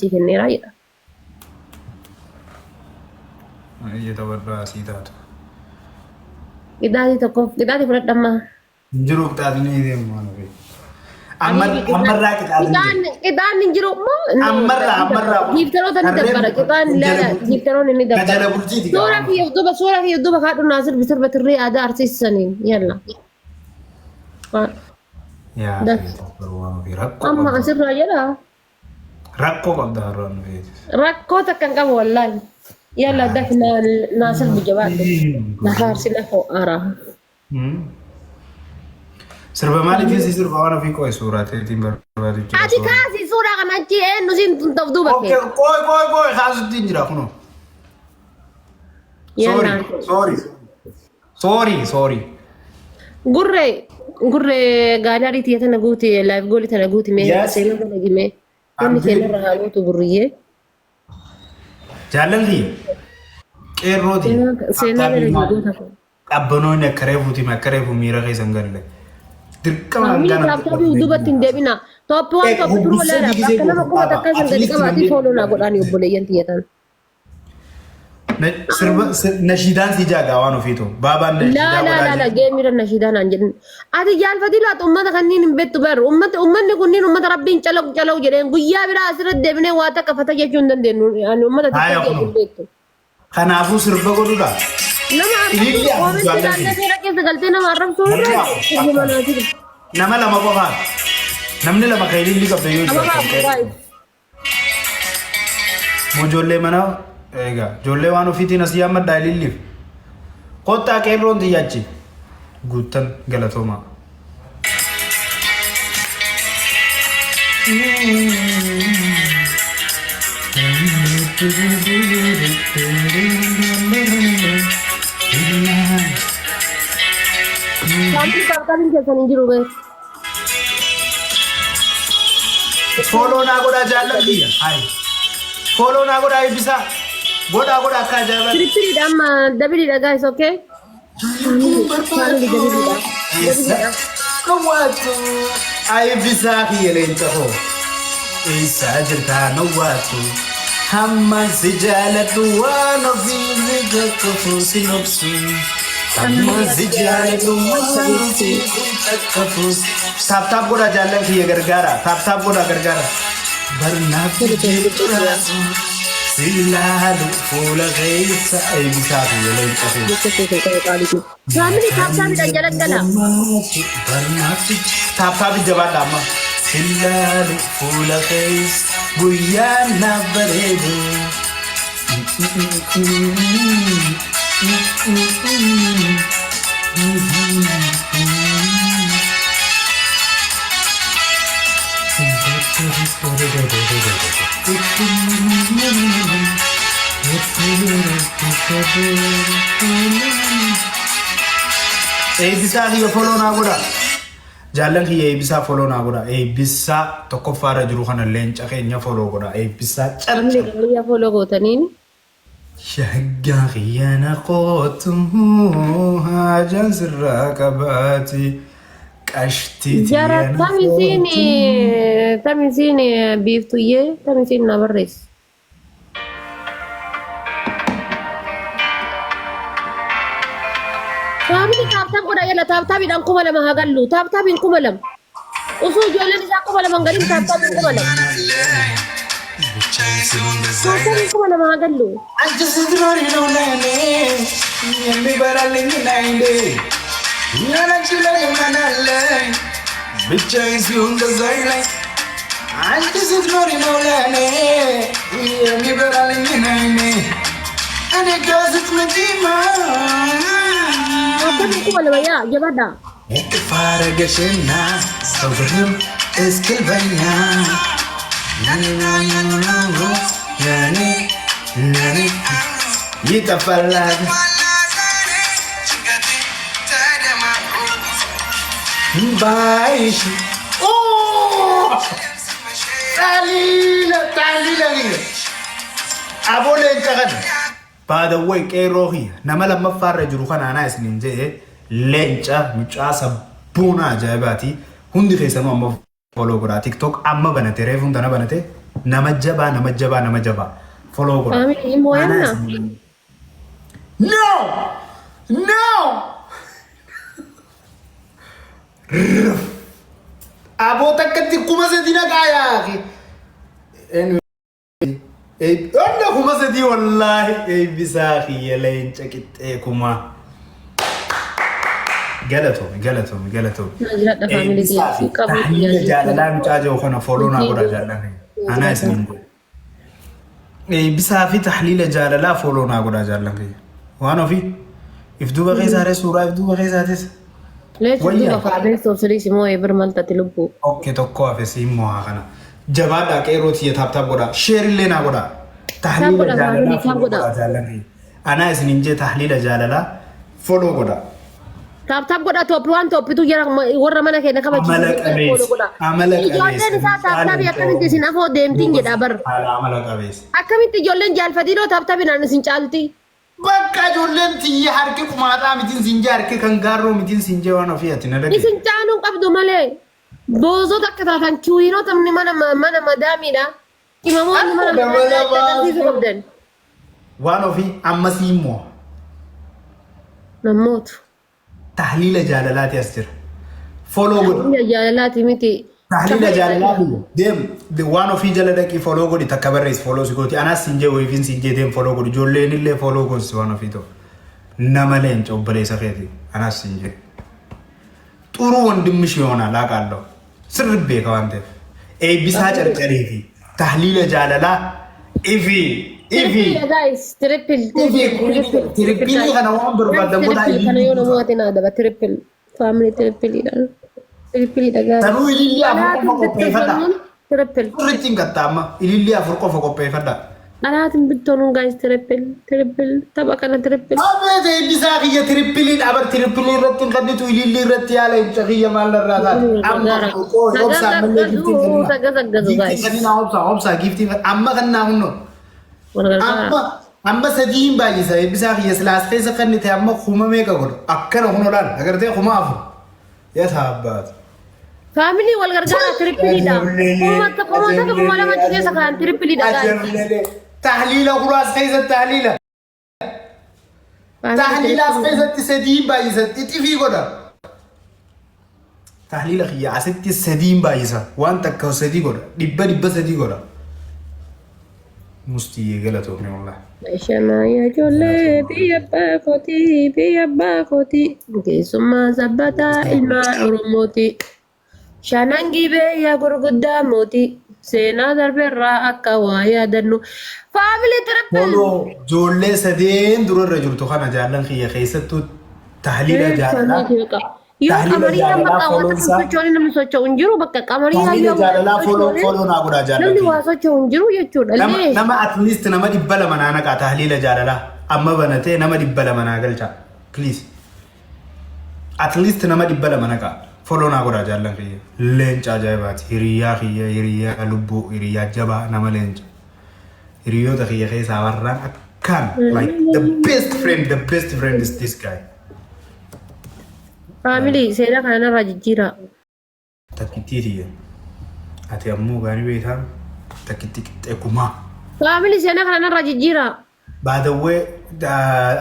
sii kenneera jedha. Iyya taphadhaa asii taatu. Qixaatii tokkoof qixaatii fudhadha ammaa. Hin jiru qixaatiin ni deemu waan ofii. Ammarraa qixaatiin jiru. Qixaan hin jiru moo? Ammarraa ammarraa. Giiftaroota ni dabbara. Qixaan Jala ilaala bultii. giiftaroonni ni dabbara. Jala bultiiti Suuraa kiyya duuba suuraa kiyya duuba kaadhu naa sirbi sirba tirrii aadaa arsiisaniin yalla. Yaa Daf. waan ofii rakkoo Amma qabda. asirraa jedha. Rakkoo qabda har'aan dhufeetis. Rakkoo takka hin qabu wallaahi. Yalla dafi naa sirbi jabaadhu. Na faarsi na ho'aara. Sirba maaliif si sirba waan ofii qo'e suuraa ta'eetiin barbaadu jira. Ati kaasi suuraa kana achi eenyu siin tun duuba Okay, kee. qoy qoy qoy kaasutti hin jira kunoo. Sorry, Yalla. sorry. Sorry, sorry. Gurree gurree gaalaarii tiyya tana guuti live goolii tana guuti mee Yes. seenaa dalagi mee. Wanni Abdii. keenyarra haa guutu gurriyyee. Jaalalli qeerrooti. Seenaa dalagi goota kun. Qabbanoonni akka reefuuti akka reefu miira keessa hin galle. Dirqama Family hangana taaptaabii duubatti hin deebina. Tooppi waan tooppi turuu laala. Bakka nama kuma takka san gadi qabaatii fooloo naa godhaanii obboleeyyan tiyyatan. Sirba nashiidaan si jaagaa waan ofiitu. Baabaan Laa nashiidaa laa godhaa laa laa jira. geemira nashiidaa naan jedhin. Ati jaalfatii laata ummata kanneen hin beektu bar. Ummata ummanni kunniin ummata rabbiin calaw calaw jedheen guyyaa biraa asirratti deebinee waa takka fata jechuu hin dandeenyu. Ani ummata Haaya xiqqoo kunoo. hin beektu. Kanaafuu sirba godhudha. Nama Ililli arrabsuu afur oomisha jaalladhu. ilaallee seera keessa galtee nama arrabsuu Namni irra afur sirba manaa jiru. Nama lama qofaa. Namni lama kan ililli qabda yoo Ababaa jiraatan afur qeerroo. Moo ijoollee manaa egaa ijoollee waan ofiitiin asii yaammadhaa ililliif. Kottaa qeerroon xiyyachi. Guuttan galatoomaa. Saamtii taaptaabiin keessan hin jiru beeku. Follow naa godhaa jaallan kiyya. Hayi. Follow naa godhaa eebbisaa. Godhaa godhaa akka ajaa'ibaatti. Tirippiriidha amma dabiliidha guys okay? Family dabiliidha. Dabiliidha. Nawwaatu eebbisaa kiyya leenca koo. Eessaa jirtaa nawwaatu. Hammaan si jaaladhu waan ofii si qaqqabu si nobsu. Hammaan si jaaladhu waan ofii si qaqqabu. Taap taap godhaa jaallan kiyya gargaara. Taap taap godhaa gargaara. Barnaaf jijjiirraatu si ilaalu fuula keessa eebbisaa kiyya leenca koo. Jecha kee kan qabu qaalii kee. Family taaptaabiidhaan jala gala. Taaptaabi jabaadha amma. Sillaalu fuula keessa guyyaan naaf bareedu. Eebbisaa kiyya foloo naa godha. Jaallan kiyya eebbisaa foloo naa godha. Eebbisaa tokkoffaarra jiru kana leenca keenya foloo godha. Eebbisaa Namni carcar. gaarii foloo gootaniin. Shaggaa kiyya na kootu haajaan sirraa qabaati. Qashtii Jara tiyya na tam isiin kootu. tam isiin biiftuyyee tam isiin na barreessi. Faamilii taaptaap godha yala taaptaabiidhaan 2000 haa gallu taaptaabiin 2000 osoo ijoolleen isaa 2000 hin galin taaptaabiin 2000 taaptaabiin 2000 haa gallu. አንቺ ስትኖሪ ነው ለኔ የሚበራልኝ አይኔ ያላንቺ ለኔ ማን አለኝ ብቻዬን ሲሆን ገዛ ይለኝ አንቺ ስትኖሪ ነው ለኔ የሚበራልኝ አይኔ እኔ ጋ ስትመጪማ Taaptaabiin 2000 yaa jabaadha. እቅፍ አረገሽና ሰው ግርም እስክልበኛ ይጠፋላል ባይሽ ጣሊለ አቦ leenca kana baadawwee qeerroo kiyya nama lammaffaarra jiru kana anaa isiniin jedhe leenca mucaa sabboona ajaa'ibaati. Hundi keessanuu amma follow godhaa. TikTok amma banate reefuun tana banate. Nama jabaa, nama jabaa, nama jabaa. Follow godha. Family moo'anna. No! No! Aboo takkatti 3000 naqaa yaaqi. Onna 3000 wallaahi eebbisaa kiyya leenca qixxee kumaa. Galatoomi, galatoomi, galatoomi. Na jiraadha family Eebbisaa fi qabu. Tahliila jaalalaa mucaa jiru kana follow naa godhaa jaalladha. Anaa isiniin godhe. Eebbisaa fi Tahliila jaalalaa follow naa godhaa jaallan kiyya. Waan ofii if duuba keessaaree suuraa if duuba keessaatis. Leechu Wayyaa. duuba faabee soofsirii simoo eebir maltati lubbuu. Okay, tokko hafe siin mo'aa kana. Jabaadhaa qeerroo tiyya, tap tap godhaa. Share illee naa godhaa. Tahliila godhaa, jaalalaa family, tap follow godhaa. godhaa jaallan kiyya. Anaa isiniin jee, Tahliila jaalalaa follow godhaa. Tap tap godhaa, top waan toppitu jira warra mana keenya kabachiisu. Amala qabeessa. Amala qabeessa. Ijoolleen isaa tap tapii akkamitti isin afoo deemtiin jedha bar. Haala amala qabeessa. Akkamitti ijoolleen jaalfatiidhoo tap tapinaan isin caalti? Bakka ijoolleen tiyya harki qumaaxaa mitiin siin jee, harki kan gaarroo mitiin siin jee, waan ofii ati na dhagee. Isin caaluun qabdu malee boozota akka taatan kiwiinota mana mana madaamiidha. Qimamoonni mana Dabala madaamii agarsiisuu qabdan. Waan ofii ammasii immoo. Namoota. Tahliila jaalalaati as jira. Follow godhi. Tahliila jaalalaati miti. Tahliila jaalalaa deem waan ofii jala dhaqii follow godhi, takka barreessi, follow si gooti. Anaas siin jee, wayifiin siin jee, deem follow godhi. Ijoolleen illee follow gosi waan ofii ta'u. Nama leenca obboleessa keeti. Anaas siin jee. Xuruu wandimmish yoona laaqaalloo. Sirri beeka waan ta'eef. Eebbisaa Carcarii fi Tahliila jaalalaa ifi ifi. Triple guys, triple. Ifi triple kana waan barbaadan godhaa. Triple kana yoo namoota na adaba, triple family, triple dha. Triple dha guys. Sanuu ilillii 4 qofa qopheeffadha. Triple. Sirriitti hin qaxxaama. Ilillii 4 qofa qopheeffadha. Dhalaatiin bittonuun guys, triple, triple, tapha kana triple. Abeet eebbisaa kiyya, triple dhabar, triple irratti hin kennitu, ilillii irratti yaala hin kiyya maal irraa taate. Amma obsaa ammallee giftiin kennina. Tagazaggazu Giftiin guys. kennina, obsaa, obsaa, giftiin amma kannaa hunnoo. Wal gargaara. Amma sadii hin baay'isa eebbisaa kiyya, silaas keessa kennite amma kuma meeqa godha akkana kun olaan agartee 4000 yataa abbaatu. Family wal gargaara, triple dha. 1000, 1000, 2000 achi keessa kan triple dha guys. Ajablelee. Tahliila kuraas keessatti tahliila. Tahliilaas keessatti sadiin baay'isa xixifii godha. Tahliila kiyya asitti sadiin baay'isa, waan takka sadii godha, dhibba dhibba sadii godha. Mustiyyee galatoomne wallah. Shamaa ijoollee biyya abbaa kootii, biyya abbaa kootii, keessummaa sabbataa ilmaan Oromooti. Shanan Gibee yaa gurguddaa mootii, seenaa darbeerraa akka waa yaadannu. Family triple. Follow ijoollee sadeen durarra jirtu kana jaallan kiyya, keessattuu Tahliila jaalalaa. Yoo Tahliila qamariyaa jaalalaa bakka waan follow takka isaa. socho'anii namni socho'u hin jiru, bakka qamariyaa Tahliila yoo jaalalaa follow follow naa godhaa jaallan namni kiyya. waa socho'u hin jiru jechuudha. Nama Lee nama at least nama 200 naa naqaa, Tahliila jaalalaa amma banatee nama 200 naa galcha, please. At least nama 200 naqaa, follow naa godhaa jaallan kiyya. Leenca ajaa'ibaati, hiriyaa kiyya, hiriyaa lubbuu, hiriyaa jabaa, nama leenca. Hiriyoota kiyya keessaa warraan akkaan like the best friend, the best friend is this guy. Family seenaa kana narraa jijjiiraa. Takkittii tiyya, ati ammoo gaarii beekaa, takkitti qixxee kumaa. Family seenaa kana narraa jijjiiraa. Baadawwee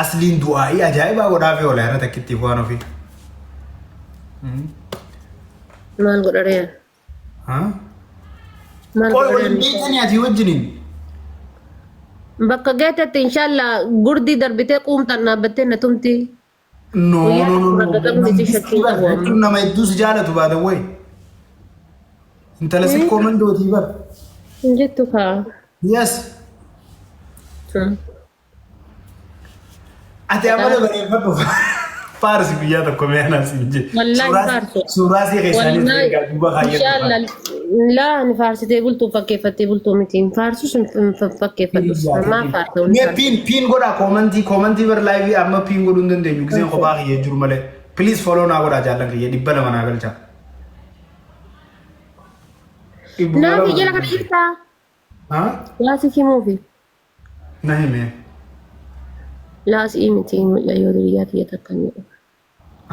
asliin du'aa'ii ajaa'ibaa godhaafii oola irra takkittiif waan ofii. Maal godha ree? Maal Qoy godha waliin ree? beektanii ati wajjiniin? Bakka geetetti inshallah gurdii darbitee quumxan dhaabbattee na tumti. No, Guyyaa no, no, no. raggatamni si shakkii qabu amma. Jechuun nama hedduu si jaalatu baadawwee. Intala sikkoo mandootii bar. Hin jettu kaa. Yes. Ati amala bareeffadhu. Faarsi guyyaa tokko mee anaa siin jee. Wallaahi faarsu. Suuraa si keessaanis Wallaahi eegaa duuba kaayyadhu. inshallah laa ani faarsitee bultuu fakkeeffattee bultuu miti. Faarsus hin fakkeeffadhu. Namaa faarsa. Mee pin pin godhaa comment comment bar, live amma pin godhuu hin dandeenyu giseen kophaa kiyya jiru malee. Please follow naa godhaa jaallan kiyya, 200 naa galchaa. Dhibba Naafi lama. jala kana jirtaa? Haa? Laasii himuufi. Na hime. Laasii miti, mucayyoo biyyaa kiyya takka hin jedhu.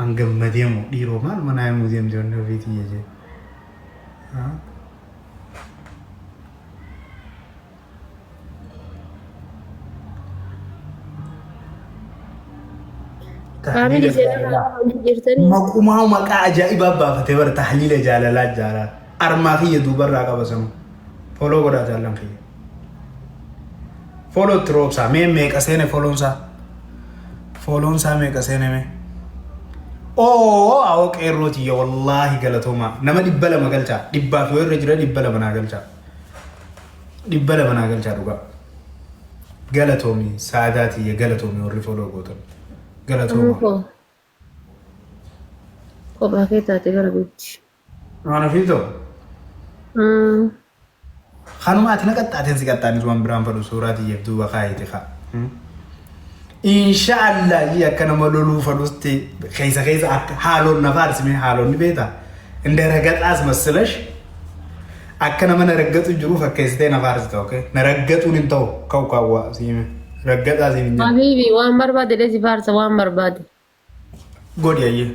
An gammadee moo dhiiroo maal manaa himuu deemte wanni ofii tiyya jee. Haa? Faamilii Tahliila seenarraa jaalalaa. lafa hin jirtanii. Maqumaa maqaa ajaa'ibaa baafatee bara tahliila jaalalaa jaalaa. Armaa kiyya duubarraa qaba sanu. Follow godhaa jaallan kiyya. Follow itti roobsaa. Mee meeqa seene follown isaa? Follown isaa meeqa seene mee? Oo awoo qeerroo tiyya wallaahi galatoomaa. Nama 200 galchaa. Dhibbaaf yoo irra jira 200 naa galchaa. 200 naa galchaa dhugaa. Galatoomi saadaa tiyya galatoomi warri follow gootan. Galatoomaa. Koo kophaa kee taate gara bitti. Waan ofii ta'u. Kanuma ati na qaxxaateen si qaxxaanis waan biraan fadhu suuraa tiyyeef duuba kaayite kaa. Inshaallah jii akka nama loluu fadhusti keessa keessa akka haaloon na faarsime haaloon ni beektaa. Inda ragaxaas massalash akka nama na raggatu jiru fakkeessitee na faarsita okay. Na raggatuun hin ta'u ka'u kaawwaa siime raggaxaa siim hin jennu. Habiibi waan barbaade si faarsa waan barbaade. Godhi ayyee.